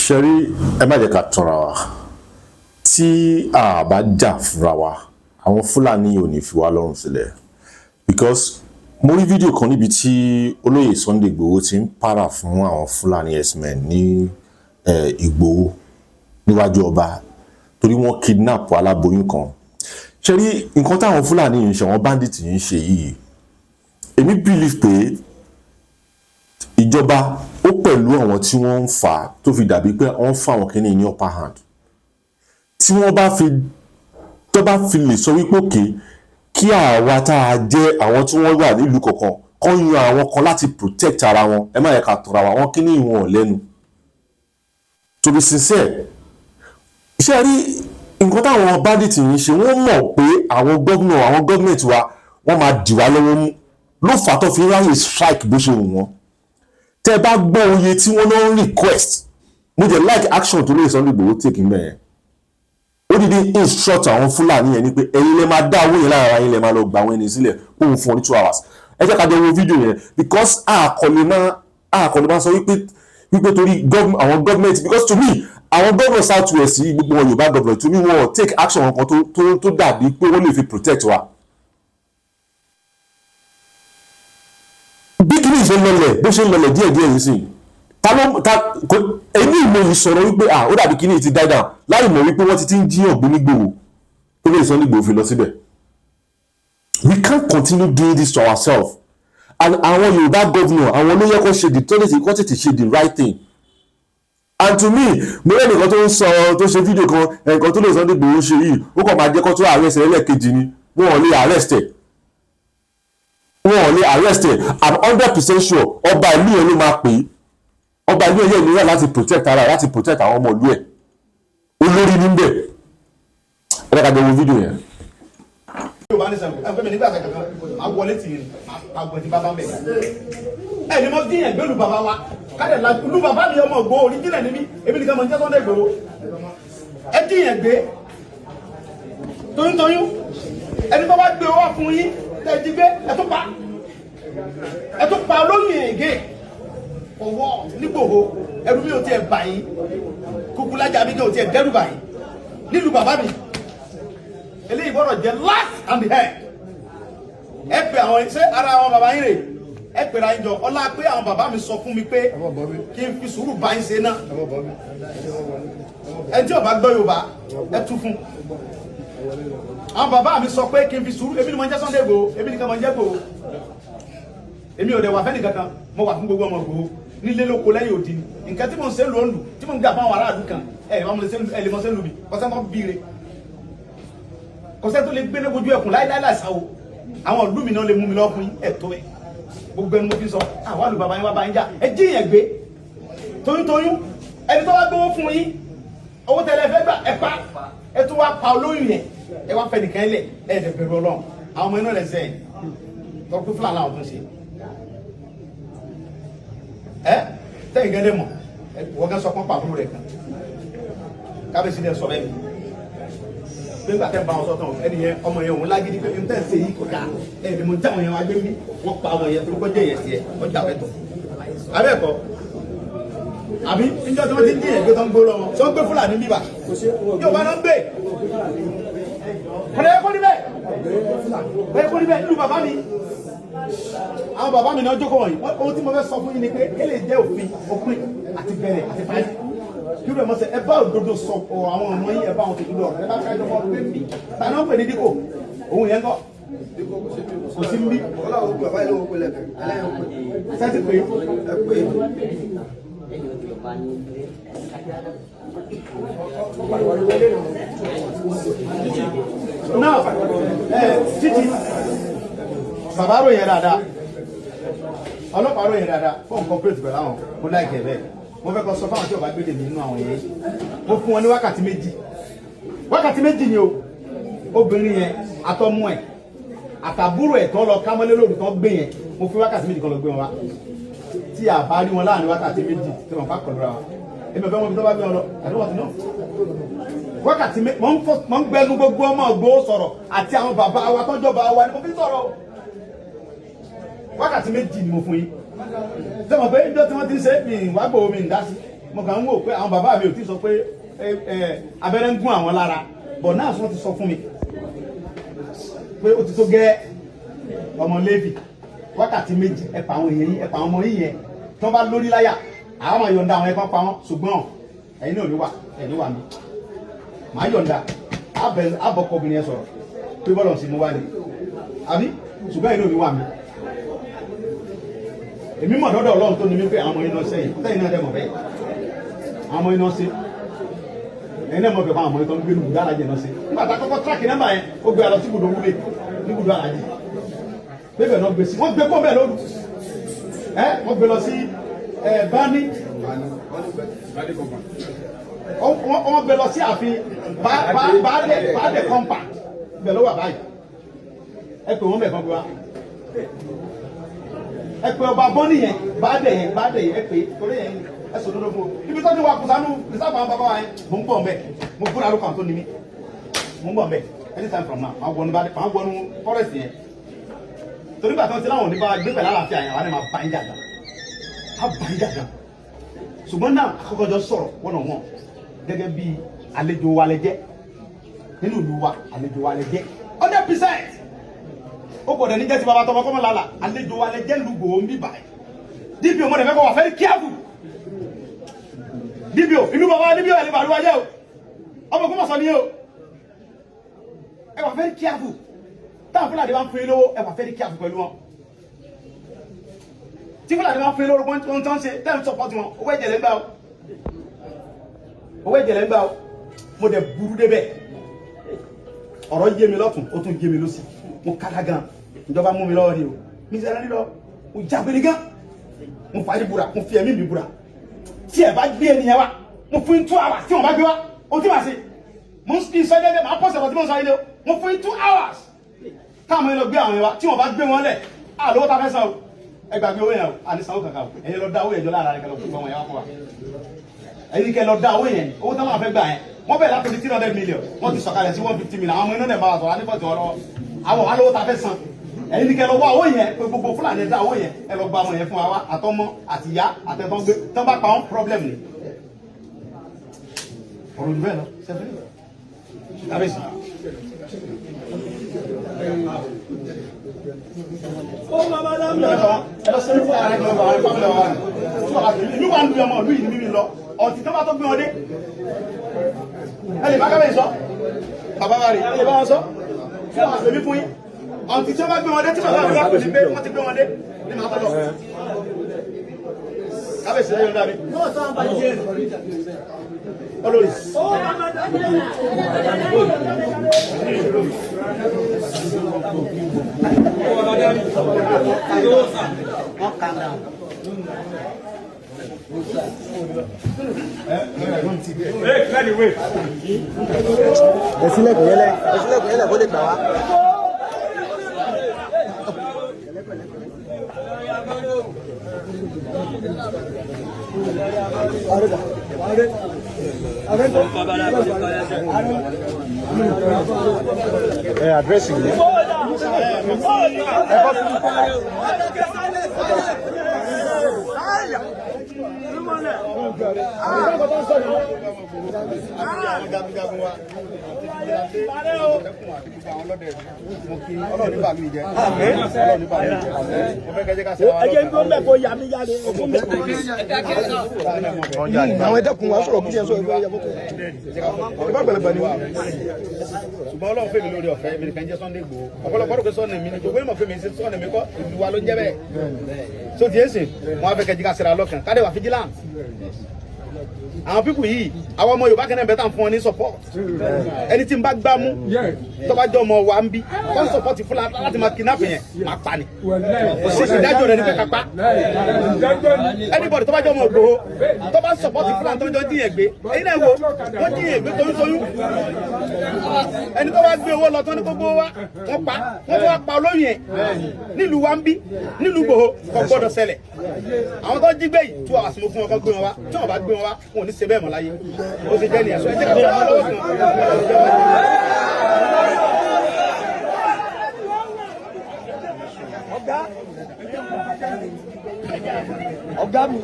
Ṣe rí, ẹ má jẹ́ ká tanra wa. Tí a bá jà fúnra wa, àwọn Fúlàní ò ní fi wá lọ́rùn sílẹ̀, because mo rí fídíò kan níbi tí olóyè Sunday Igboho ti ń para fún àwọn Fúlàní herdsmen ní Ìgbòho níwájú ọba, torí wọ́n kidnap aláboyún kan. Ṣe rí, nǹkan táwọn Fúlàní yìí ń ṣe, àwọn bandit yìí ń ṣe yìí, èmi believe pé ìjọba ó pẹ̀lú àwọn tí wọ́n ń fà á tó fi dàbí pé wọ́n ń fún àwọn kìíní ní upper hand. Tí wọ́n bá fi tó bá fi lè sọ wípé òkè kí àwa tá a jẹ́ àwọn tí wọ́n wà nílùú kọ̀ọ̀kan kọ́ yan àwọn kan láti protect ara wọn, ẹ má yẹ ká tọra wa, wọn kíní ìwọ̀n lẹ́nu. To be sincere, ṣé rí nǹkan táwọn bandit yìí ń ṣe, wọ́n mọ̀ pé àwọn gómìnà, àwọn gọ́ọ̀mẹ̀ntì wa, wọ́n máa dì wá lọ́wọ́ mú, ló fà á tó fi ráyè strike bó ṣe wù wọ́n. Tẹ́ ẹ bá gbọ́ oye tí wọ́n náà ń request, mo jẹ́ like action tó lóye Sunday Igboho take mẹ́ẹ̀. Ó dìde instruct àwọn Fúlàní yẹn ni pé ẹ̀yin lè máa dá owó yẹn lára yín, lè máa lọ gba àwọn ẹni sílẹ̀ kóun fún ọ ní 2 hours. Ẹ jẹ́ ká jọ wo fídíò yẹn, because àkọlé máa sọ wípé torí àwọn gọ́ọ̀mẹ̀ntì, because to me, àwọn gómìnà South West yìí, gbogbo wọn Yorùbá gómìnà, to me, wọn take action kan tó dàbí pé wọ́n lè fi protect wa. Bí kìíní ṣe ń lọlẹ̀, bó ṣe ń lọlẹ̀ díẹ̀díẹ̀ yìí sìn, ta ló ta kò èmi ìmọ̀ yìí sọ̀rọ̀ wípé, ah, ó dàbí kìíní ti die down, láì mọ̀ wípé wọ́n ti ń jíyàn gbé nígbòho tó lè Sunday Igboho fi lọ síbẹ̀. We can't continue doing this to ourselves. And àwọn Yorùbá governor, àwọn ló yẹ kó ṣe the tó lè kó tètè ṣe the right thing. And to me, mo rí ẹnìkan tó ń sọ, tó ṣe fídíò kan, ẹnìkan tó lè Sunday Igboho ṣe yìí, ó kàn máa jẹ́ kó tó arrest ẹlẹ́ẹ̀kejì ni. Wọn ò lè arrest ẹ̀, wọn ò lè arrest ẹ̀. I'm 100% sure ọba ìlú yẹn ló máa pè é. Ọba ìlú yẹn ní láti protect ara ẹ̀, láti protect àwọn ọmọ ìlú ẹ̀, olórí níbẹ̀. Ẹ ká jọ wo fídíò yẹn. Yorùbá ní sẹ́wọ̀n ẹ fẹ́ mi nígbà kankan máa wọlé tì í, máa gbọ̀n tí bàbá ń bẹ̀. Ẹ ní mo dín ẹgbẹ́ lu bàbá wa kálẹ̀ la lu bàbá mi, ọmọ Ìgbòho original ní mi, èmi nìkan mọ̀ ní Sunday Ìgbòho. Ẹ dín ẹgbẹ́ toyúntoyún, ẹni tó bá gbé wá fún yín tẹ́ jí gbé, ẹ tún pa, ẹ tún pa olóyún ègé ọwọ́ nígbòho. Ẹrú mi ò tiẹ̀ bà yín, kúkúlájà mi ò tiẹ̀ dẹ́rù bà yín nílùú bàbá mi. Eléyìí gbọ́dọ̀ jẹ́ last and the end. Ẹ pè àwọn, ṣé ara àwọn bàbá yín rè? Ẹ pèrè àyín jọ ọlá pé àwọn bàbá mi sọ fún mi pé kí n fi sùúrù bá yín ṣe náà. Ẹ tí ò bá gbọ́ Yorùbá, ẹ tú fún. Àwọn bàbá mi sọ pé kí n fi sùúrù. Èmi ni mo ń jẹ́ Sunday Igboho, èmi nìkan mo ń jẹ́ Igboho. Èmi ò dẹ̀ wà fẹ́ni kankan, mo wà fún gbogbo ọmọ Igboho nílé lóko lẹ́yìn òdi. Ni nǹkan tí mo ń ṣe lò ń lù tí mo ń gbà fún àwọn aráàlú kan, ẹ lè mọ ṣe lù mí kọ́sẹ́ tó bí re, kọ́sẹ́ tó lè gbé lójú ẹkùn láíláí láìsáwó. Àwọn ìlú mi náà lè mú mi lọ fún yín ẹ̀tọ́ ẹ. Gbogbo ẹnu mo fi sọ àwọn àlù bàbá yín wá bá yín jà. Ẹ jí yẹn gbé toyúntoyún, ẹni tó bá gbówó fún yín, owó tẹ́lẹ̀ fẹ́ gbà, ẹ pa, ẹ tún wá pa olóyún yẹn, ẹ wá fẹ́ nìkan lẹ̀. Ẹ dẹ̀ bẹ̀rù Ọlọ́run. Àwọn ọmọ inú rẹ̀ sẹ́yìn tọ́ pé Fúlàní àwọn tó ń ṣe ẹ tẹ́yìn gẹ́gẹ́ mọ̀. Wọ́n gẹ́ sọ pọ́n pàbúrò rẹ̀ kan, kábíyèsí dẹ̀ sọ bẹ́ẹ̀ pé nígbà tẹ́ ń bá wọn sọ́tàn, ẹni yẹn, ọmọ yẹn, òun lágídí pé n tẹ́ ń ṣe yìí kò dáa. Ẹ ní mo ń táwọn yẹn wá gbé mi, wọ́n pa ọmọ yẹn torí kó jẹ́ yẹn tiẹ̀, wọ́n jà fẹ́tọ̀ abẹ́ẹ̀kọ́ àbí níjọ́ tí wọ́n ti ń dín ẹ̀gbẹ́ tó ń gbó lọ́wọ́ tí wọ́n gbé Fúlàní bíbà yóò bá náà ń gbé. Kọ̀dọ̀ yẹ kó rí bẹ́ẹ̀, kò yẹ kó rí bẹ́ẹ̀ nílùú bàbá mi. Àwọn bàbá mi náà jókòó wọ̀nyí. Ohun tí mo fẹ́ sọ fún yín ni pé kí lè jẹ́ òfin, òpin àti bẹ̀rẹ̀ àti parí kí ló ẹ̀ mọ̀ sẹ́. Ẹ bá òdodo sọ ọ̀rọ̀ àwọn ọmọ yín, ẹ bá àwọn tó dúdú ọ̀rọ̀, ẹ bá kájọ fọ́ pé mi tàbí wọ́n pè ní díkò òun yẹn kọ́ kò sí nbí. Sẹ́tì pé náà ẹ títí bàbá ròyìn dáadáa, ọlọ́pàá ròyìn dáadáa fún corporate pẹ̀lú àwọn. Mo láìkẹ́ bẹ́ẹ̀. Mo fẹ́ kọ́ sọ fáwọn tí ò bá gbé lèmi nínú àwọn yẹn. Mo fún wọn ní wákàtí 2, wákàtí 2 ni o. Obìnrin yẹn àtọmọ ẹ̀ àtàbúrò ẹ̀ tó lọ kámọ́lé lóru tó gbé yẹn, mo fi wákàtí 2 kan lọ gbé wọn wá. Tí a bá rí wọn láàrin wákàtí 2 tí wọn bá kọlu ra wọn, èmi ò fẹ́ wọn bí tó bá gbé wọn lọ. I don't want to know. Wákàtí méjì mo ń gbẹnu gbogbo ọmọ Ìgbòho sọ̀rọ̀ àti àwọn bàbá wa tọ́jọba wa ni mo fi sọ̀rọ̀. Wákàtí 2 ni mo fún yín. Sọmọ pé ìjọ tí wọ́n ti ń ṣe mi wá gbòó mi ń dá sí. Mo kàn ń wò pé àwọn bàbá mi ò tí sọ pé abẹ́rẹ́ ń gún àwọn lára, but náà wọ́n ti sọ fún mi pé ó ti tó gẹ́. Ọmọ Léfì, wákàtí 2, ẹ pa àwọn èèyàn yín, ẹ pa àwọn ọmọ yín yẹn. Tí wọ́n bá lórí láyà, àwọn máa yọ̀ǹda àwọn ẹ̀kọ́ pa wọ́n, ṣùgbọ́n ẹ̀yin náà ò ní wà, ẹ̀yin ní wà mí. Màá yọ̀ǹda abọ́kọ obìnrin yẹn sọ̀rọ̀ pé bọ́lọ̀ sí mú wá ni àbí, ṣùgbọ́n ẹ̀yin náà ò ní wà mí. Èmi mọ̀ dọ́dọ̀ Ọlọ́run tó ní mí pé àwọn ọmọ yín náà sẹ́yìn sẹ́yìn náà dẹ̀ mọ̀ bẹ́ẹ̀. Àwọn ọmọ yín náà ṣe, ẹ̀yin náà mọ̀ bẹ́ẹ̀ fún àwọn ọmọ yín tó ń gbé nùgbù dára jẹ̀ náà ṣe. Nígbà tá a kọ́kọ́ track nọ́mbà yẹn, ó gbé alọ sí ibùdó wúlé ní ibùdó alájì bẹ́ẹ̀ náà gbé sí. Wọ́n gbé kó bẹ́ẹ̀ lóru ẹ, wọ́n gbé lọ sí ẹ bani, wọ́n gbé lọ sí ààfin baálẹ̀ compound. Ibẹ̀ ló wà báyìí. Ẹ pè wọ́n bẹ̀ kọ́ gbé wa. Ẹ pè ọba bọ́ní yẹn, baálẹ̀ yẹn, baálẹ̀ yẹn, ẹ pè torí yẹn. Ẹ sọ dodo fún o. Ibi tó ti wà kùsànù rìsáàfù àwọn bàbá wa yẹn, mò ń bọ̀ mbẹ́. Mo búra lóko àwọn tó ní mi, mò ń bọ̀ mbẹ́. Anytime from now, máa wọnú baálẹ̀, máa wọnú forest yẹn, torí gbà tó ń ti láwọn òní bá gbé pẹ̀lú àlàáfíà yẹn, àwọn ẹ̀ máa bá ń jà gan, á bá ń jà gan. Ṣùgbọ́n náà, àkọ́kọ́jọ sọ̀rọ̀ one on one gẹ́gẹ́ bí àlejò wa lẹ jẹ́ nínú ìlú wa. Àlejò wa lẹ jẹ́ 100%. Ó gbọ́dọ̀ ní jẹ́ ti bàbá tọmọ kọ́mọ lálà. Àlejò wa lẹ jẹ́ lùgbò ń bí báyìí. DPO, mo dẹ̀ fẹ́ kọ́ wà very careful. DPO, ìlú bàbá DPO ẹ̀ lè bàlúwa jẹ́ o. Ọmọ kó mọ̀ sọ ní o. Ẹ wà very careful. Táwọn Fúlàní bá ń fún yín lówó, ẹ wà very careful pẹ̀lú wọn. Tí Fúlàní bá ń fún yín lówó, wọ́n tó ń ṣe tẹ́ ń support wọn, owó ẹ̀jẹ̀ lẹ́ ń gbà o, owó ẹ̀jẹ̀ lẹ́ ń gbà o. Mo dẹ̀ burú débẹ̀. Ọ̀rọ̀ yé mi lọ́tún, ó tún yé mi lọ́sì. Mo kára gan. Ìjọba mú mi lọ́wọ́ ni o. Mi sẹ́ra nílọ, mo jágbére gan. Mo fàájì búra, mo fi ẹ̀mí mi búra. Tí ẹ bá gbé ẹnìyẹn wá, mo fún yín 2 hours. Tí wọn bá gbé wá, o tí wàá ṣe, mo ń fi sọ jẹ́jẹ́, màá pọ̀ sọ̀rọ̀ tí mo ń sọ yìí o. Mo fún yín 2 hours káwọn yẹn lọ gbé àwọn yẹn wá. Tí wọn bá gbé wọn lẹ̀, àlówó ta fẹ́ san o. Ẹ gbàgbé owó yẹn o, àní sanwó kankan o. Ẹ̀yin lọ dá owó yẹn jọ lára rẹ, kẹ lọ fún ọmọ yẹn wá fún wa. Ẹ̀yin kẹ lọ dá owó yẹn. Owó táwọn afẹ́ gbà yẹn, wọ́n bẹ̀rẹ̀ látòrí 300 million, wọ́n ti sọ̀kalẹ̀ sí 150 million. Àwọn ọmọ iná dẹ̀ máa sọ̀rọ̀ anífọ̀tì wọn lọ́wọ́. Àwọn alówó ta fẹ́ san. Ẹ̀yin kẹ lọ wá owó yẹn pé gbogbo Fúlàní dá owó yẹn, ẹ lọ gba ọmọ yẹn fún wa wá, àtọmọ àtìyá àtẹ̀tọ́ gbé tán bá pa wọn, problem ni. Ọ̀rọ̀ jù bẹ́ẹ̀ lọ sẹ́fẹ̀ kábíyèsí. Ẹ lọ sẹ́yìn fún ara ẹ lọ bá àwọn family wa ni. Ìlú wa ń lu ọmọ ìlú yìí ní mímí lọ ọtí tó bá tó gbé wọn dé. Ẹ lè bá kábíyèsí sọ, bàbá wa rè, ẹ lè bá wọn sọ fún àwọn àṣẹbí fún yín. Ọtí tí wọ́n bá gbé wọn dé, tí bàbá mi bá pè ní pé wọ́n ti gbé wọn dé ní màá tọ́ lọ. Kábíyèsí lẹ́yìn ọ̀dà mi olórí. Ẹ sílẹ̀kùn yẹn lẹ̀, ẹ sílẹ̀kùn yẹn lẹ̀ kó lè gbà wá. Ẹ àdírẹ́sì yìí. Ẹ jẹ́ ń gbọ́ kó yà mí jáde òkú mi. Àwọn ẹ̀dẹ́kun wa sọ̀rọ̀ kí ṣe sọ ìgbà yàgò tó. Ìbá gbẹlẹgbẹ ni. Ṣùgbọ́n Ọlọ́run fèmí lórí ọ̀fẹ́ mi nìkan jẹ́ Sunday Igboho. Ọ̀pọ̀lọpọ̀ rò pé Sunday mi ni. Gbogbo ìmọ̀ fèmí sí Sunday mi kọ́, ìlú wa ló ń jẹ́ bẹ́ẹ̀. So ti yéé sìn wọn á fẹ́ kẹjí ká sera lọ́kàn kádé wà vigilant. Àwọn pípù yìí, àwọn ọmọ Yorùbá kẹ́nẹ́ bẹ́ẹ̀ tà ń fún wọn ní support. Ẹni tí ń bá gbá mú tọ́ba jọ ọmọ wa ń bí wọ́n support fúnra láti máa kidnap yẹn, máa pa ni. Kò sí ìdájọ́ rẹ̀ ní pé kápá anybody tọ́ba jọ ọmọ Ìgbòho tọ́ba support fúnra tó ń jọ díyẹn gbé. Ẹ̀yin náà wo wọ́n díyẹn gbé tó ń soyún. Ẹni tó wá gbé owó lọ tó ní gbogbo wa, wọ́n pa wọ́n, tó wá pa olóyún yẹn nílùú wa ń bí nílùú Ìgbòho. Kò gbọ́dọ̀ ṣẹlẹ̀. Àwọn tó jí gbé yìí, 2 hours mo fún wọn kó gbé wọn wá. Tí wọn bá gbé wọn wá, wọn ò ní ṣe bẹ́ẹ̀ mọ́ láyé. Ó ṣe jẹ́ nìyẹn. Sọ ẹ jẹ́ ká fún wọn lọ́wọ́ kan. Ọ̀gá mi.